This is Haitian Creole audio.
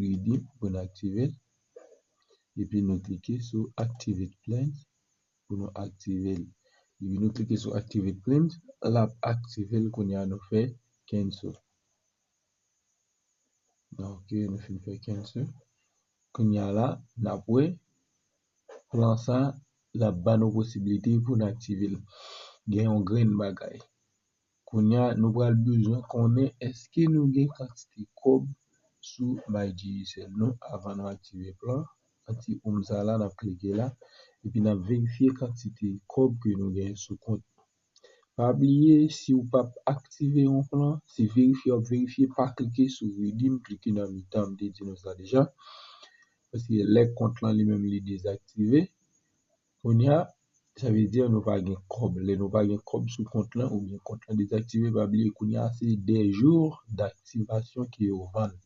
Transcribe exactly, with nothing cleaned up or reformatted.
Redeem pou n aktive l. Epi nou klike sou Activate Plans pou nou aktive l. Epi nou klike sou Activate Plans, l ap aktive l. Kounye a nou fè cancel. Ok, nou fin fè cancel. Kounye a la, n ap wè plan sa, l ap ba nou posiblite pou n aktive l. Gen yon grenn bagay. Kounye a, nou pral bezwen konnen èske nou gen kantite kòb sou MyDigicel nou avan nou aktive plan. Nan ti oum sa la, n ap klike la. Epi n ap verifye kantite kòb ke nou gen sou kont. Pa bliye, si w p ap aktive yon plan, se verifye w ap verifye, pa klike sou Redeem, klike nan mitan, m te di nou sa deja. Paske lè kont lan li menm li dezaktive, kounye a, sa vle di nou pa gen kòb. Lè nou pa gen kòb sou kont lan, oubyen kont lan dezaktive, pa bliye kounye a se des jours d'activation ke yo vann.